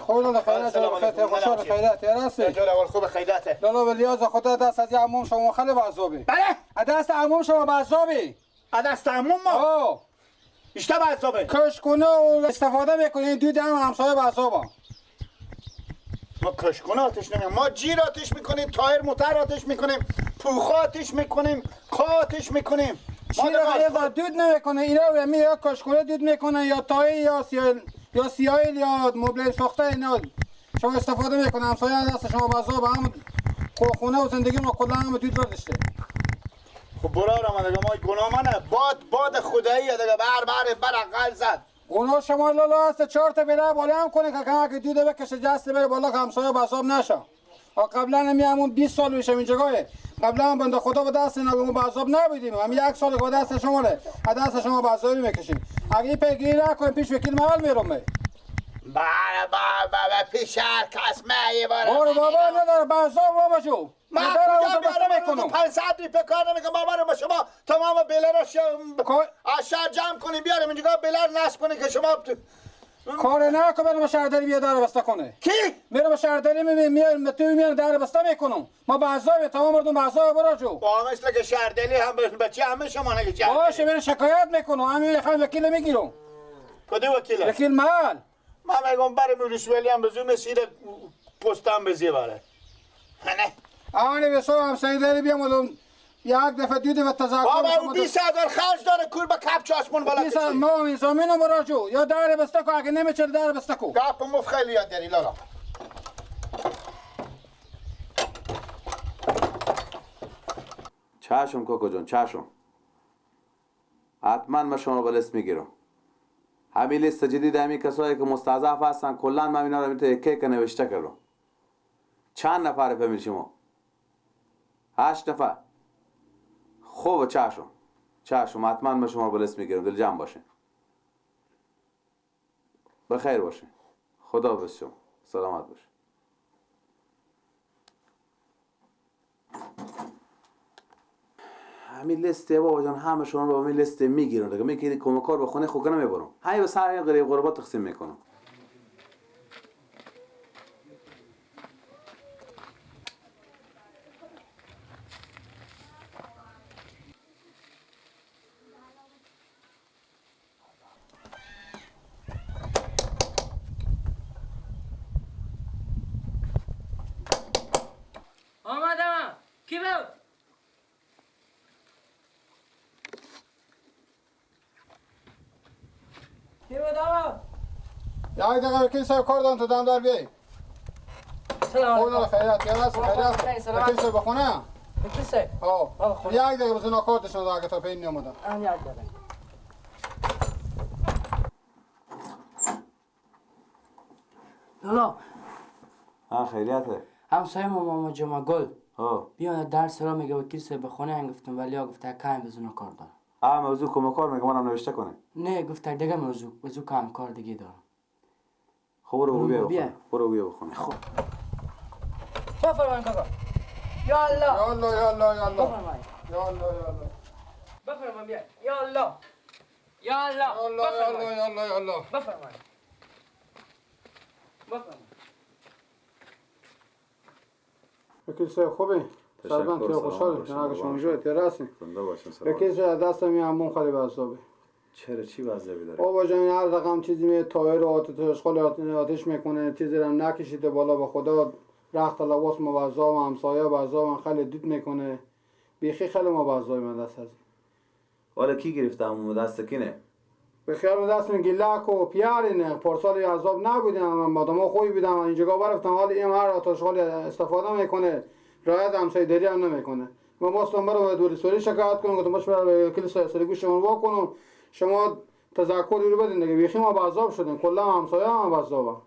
خدا خیرات خیرات خوشحال خیرات راستی جور اول خوب خیراته. لالا ولیاز خدا دست از عموم شما خیلی بعذابی. بله دست عموم شما بعذابی. دست عموم ما بیشتر بعذابه. کشکونه و استفاده میکنین دود هم همسایه بعذابا. ما کشکونه آتش نمیکنیم، ما جیر آتش میکنیم، تایر موتر آتش میکنیم، پوخ آتش میکنیم، کا آتش میکنیم. چیز دود نمیکنه اینا، می یا کشکونه دود میکنه یا تایر یا سیایل یا سیایل یا مبل ساخته اینا شما استفاده میکنه. همسایه دست شما بعذاب هم خونه و زندگی ما کلا هم دود برداشته. خب برارم دیگه ما گناه منه، باد خداییه دیگه، بر بر بر قل زد. گناه شما لالا هست. 4 تا بله بالا هم کنه که که دود بکشه جست بره بالا که همسایه بعذاب نشه. قبلا هم همون 20 سال میشه اینجا قبلا هم بنده خدا به دست اینا ما بعذاب نبودیم. هم یک سال که دست شما ره دست شما بعذابی میکشیم. اگه پیگیری نکنیم پیش وکیل محل میرم. بله بله پیش هر کس میبره. برو بابا نداره بعذاب بابا جو. من کجا بیارم؟ 500 ریپه کار نمیکنم بابا. رو شما تمام بله را از شهر جمع کنیم بیاریم اینجا بله رو نصب کنیم که شما کار نکن. برم شهرداری بیا در بسته کنه. کی؟ میرم شهرداری میارم تو میارم در بسته میکنم. ما بعذاب تمام مردم بعذاب برو جو. با مثل که شهرداری هم بچه همه شما نگه باشه برم شکایت میکنم. همین میخوام وکیل میگیرم. کدوم وکیل؟ وکیل محل. من میگم برای مولوی هم بزو مسیر پستم بزی بره. نه آنی به سو همسایه داری بیام یک دفعه دو دفعه تذکر. بابا او 20,000 خرج داره کور به کپ چاسمون بالا کشید. ما این زمینو براجو یا در بسته کو اگه نمیشه در بسته کو. گپ مف خیلی یاد داری لالا. چشم کاکا جان چشم. حتما من شما رو به لیست میگیرم. همین لیست جدید همین کسایی که مستضعف هستن کلا من اینا رو یک یک نوشته کردم. چند نفر فهمید شما؟ 8 نفر. خوب چشم چشم حتما من شما رو به لیست میگیرم. دل جمع باشه. بخیر باشه. خدا حافظ شما. سلامت باشه. همین لیست بابا جان همه شما رو با همین لیست میگیرم دیگه. میگیری کمکار به خونه خود نمیبرم. همین به سر این غریب غربا تقسیم میکنم. آمدم. کی بود؟ کی بود آقا؟ یک دقیقه وکیل صاحب کار دارم تو دم در بیای. سلام علیکم. خیرات یاراست خیرات. وکیل صاحب بخونه؟ وکیل صاحب. آه. یک دقیقه بزن کار داشتم اگه تا پین نیومدم. آن یک دقیقه. لالا. ها خیریته. همسایه ما ماما جمعه گل. ها. بیا درس را میگه وکیل صاحب بخونه. ان گفتم ولی ها گفته کم بزن کار دارم. اه موضوع کمک کار میگه منم نوشته کنه. نه گفته دیگه موضوع کم کار دیگه دارم. خب برو بیا بخونه. برو بیا بخونه. خب بفرمایید کاکا. یا الله یا الله یا الله یا الله. بفرمایید. یا الله یا الله. بفرمایید بیا. یا الله یا الله. یا الله یا الله یا الله یا الله. بفرمایید بفرمایید. وکیل صاحب خوبی؟ سلام تو خوشحال جناب شما جو تراسی. زنده باشین. سلام. وکیل صاحب دستم این عموم خالی بعذابه. چرا چی بعذابی داره؟ بابا جان هر رقم چیزی می تایر و آتش خال آتش میکنه چیزی هم نکشیده بالا به خدا رخت لباس مبعذاب همسایه بعذاب خیلی دود میکنه. بیخی خیلی مبعذابی من دست از. حالا کی گرفته عموم دست کینه؟ به خیال دست گیلک و پیارینه. پارسال عذاب نبودیم آدم‌ها خوبی بودم اینجا برفتم. حالا این هر آتش خال استفاده میکنه. رعایت همسایه داری هم نمیکنه. ما ماستم برو دوری سوری شکایت کنم گفتم باش برای وکیل سری گوشمون وا کنم شما تذکر رو بدین دیگه. بیخی ما بعذاب شدیم کلا همسایه هم بعذاب.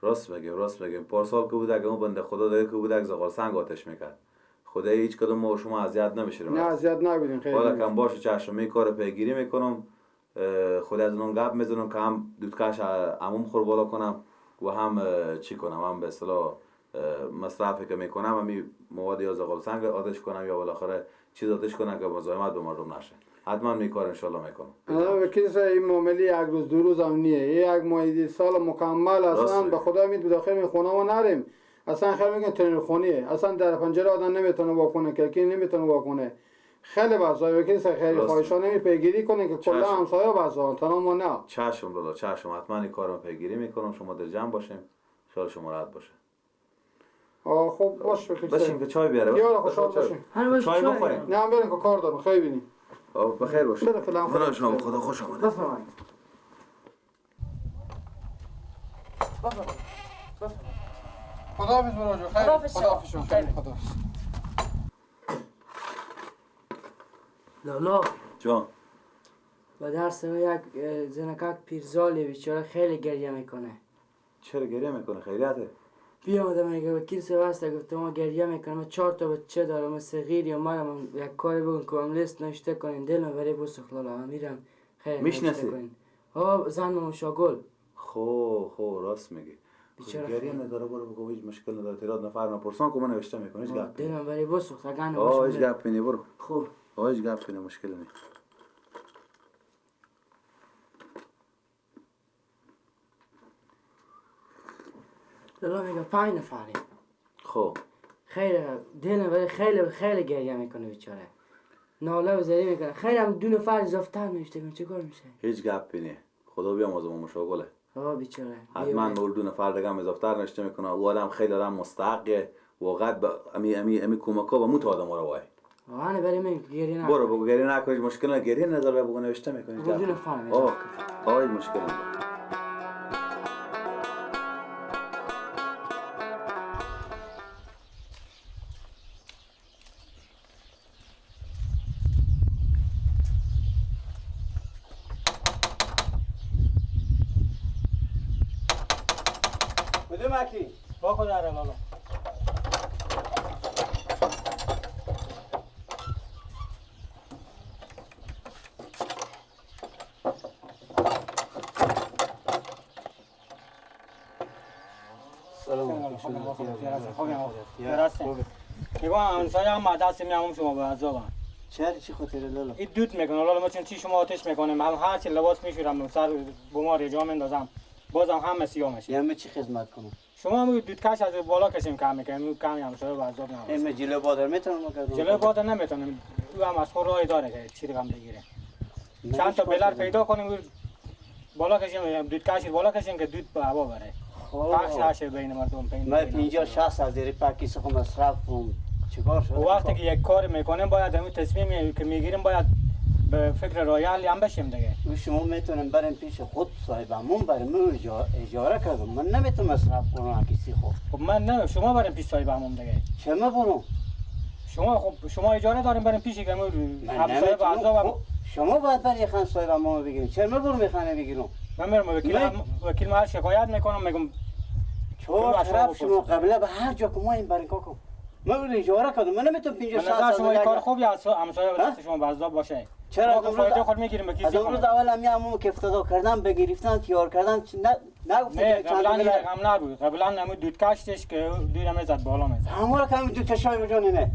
راست میگه راست میگه. پارسال که بود اگه اون بنده خدا دیگه که بود اگه زغال سنگ آتش میکرد. خدای هیچ کدوم ما شما اذیت نمیشیم. نه اذیت نبودیم خیلی. حالا کم باشه چشم می کار پیگیری میکنم. خدا از اون گپ میزنم که هم دودکش عموم خور بالا کنم و هم چی کنم هم به اصطلاح مصرفی که میکنم همی مواد یا زغال سنگ آتش کنم یا بالاخره چیز آتش کنم که مزاحمت به مردم نشه. حتما می کار ان شاء الله میکنم. وکیل صاحب این معامله یک روز دو روز هم نیه، یک ماه سال مکمل اصلا به خدا می داخل می خونه ما نریم. اصلا خیلی میگن ترین خونیه، اصلا در پنجره آدم نمیتونه واکنه، کلکی نمیتونه واکنه. خیلی بعضا وکیل صاحب خیلی خواهشانه می پیگیری کنه که کلا همسایه بعضا تنها ما نه. چشم لالا چشم، حتما این کارو پیگیری میکنم. شما دل جمع باشیم، ان شما راحت باشه. خب باش وکیل صاحب. بشین که چای بیاره. یالا خوشحال باشین. چای بخوریم. نه هم بریم که کار دارم. خیلی بینیم. بخیر باشین. خدا شما خدا خوش آمدید. بفرمایید. بفرمایید. خداحافظ مراجع. خیر. خداحافظ شما. خداحافظ. لالا جان. با درس یک زنکک پیرزالی بیچاره خیلی گریه میکنه. چرا گریه میکنه؟ خیریته. بیامدم میگه وکیل سوسته گفته ما گریه میکنم، من 4 تا بچه دارم، من صغیری و مرم، یک کاری بگم که لیست نوشته کنین دلم برای بسوخت لالا میرم خیر. میشناسی؟ ها زن مشاگل. خو خو راست میگی. گریه نداره، برو بگو هیچ مشکل نداره. تعداد نفر نپرسان که من نوشته میکنم هیچ گپ. دلم برای بسوخت اگه نباشه هیچ گپ نی برو. خب هیچ گپ نی، مشکل نی. لالا میگه 5 نفریم. خب خیلی دلم برای خیلی خیلی گریه میکنه بیچاره، ناله و زری میکنه. خیلی هم 2 نفر اضافه نوشته کنه چه کار میشه؟ هیچ گپ نی، خدا بیامرزه ما مشاغله. ها بیچاره حتما به 2 نفر دیگه هم اضافه نوشته میکنه. او آدم خیلی آدم مستحقه واقعا. امی امی امی کمکا با مو تا آدم رو وای. آنه برای من گریه نکن. برو بگو گریه نکن، هیچ مشکل نه. گریه نداره بگو نوشته میکنه. 2 نفر آه هیچ مشکل نداره. با خدا را لالا. سلام علیکم. میگم همسایه هم دست میامم شما به عذابم. چرا چی خاطر لالا؟ این دود میکنه لالا، ما چون چی شما آتش میکنیم، هم هر چی لباس میشورم سر بمار جا میندازم بازم همه سیاه میشه. یعنی چی خدمت کنم؟ شما هم دودکش از بالا کشیم کم میکنیم، کمی همسایه به عذاب نباشه. این جلو بادر میتونم کردم؟ جلو بادر نمیتونم، او هم از خود راه داره که چی رقم بگیره. چند تا بلر پیدا کنیم بالا کشیم، دودکش بالا کشیم که دود به هوا بره. پخش نشه بین مردم. من 50 60 از زیر پاکی سخم مصرف کنم چیکار شد؟ وقتی که یک کار میکنیم باید همین تصمیمی که میگیریم باید به فکر رایل هم بشیم دیگه. شما میتونیم بریم پیش خود صاحبمون، بریم من اجاره کردم، من نمیتونم مصرف کنم کسی خود. خب من نه، شما بریم پیش صاحبمون دیگه. چه ما برم؟ شما خب شما اجاره داریم بریم پیش که همسایه به عذابم. شما باید برای خان صاحبمون بگیریم. چه ما برم خانه بگیرم؟ من میرم وکیل محل شکایت میکنم، میگم چهار طرف شما قبله به هر جا که ما این بریم کاکو. من اجاره کردم، من نمیتونم 50 60 شما این کار خوبی از همسایه به دست شما به عذاب باشه. چرا فایده خود میگیریم به کسی؟ از روز اول هم همون که افتضاح کردن بگرفتن تیار کردن نگفتن که قبلا رقم نبود. قبلا همون دود کشتش که دود هم زد بالا میزد. همون که همون دود کشای بجانه نه.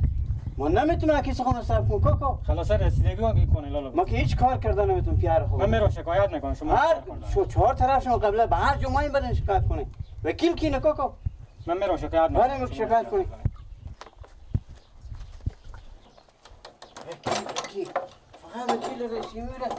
ما نمیتونم کسی خود مصرف کنم کاکو. خلاصه رسیدگی کنه لالا. ما که هیچ کار کردن نمیتونم پیار خود. من میرم شکایت میکنم شما. هر شو چهار طرف شما قبلا به هر جمعه برین شکایت کنه. وکیل کی نه کاکو؟ من میرم شکایت میکنم. بریم شکایت کنی. وکیل وکیل فقط وکیل رسیموره.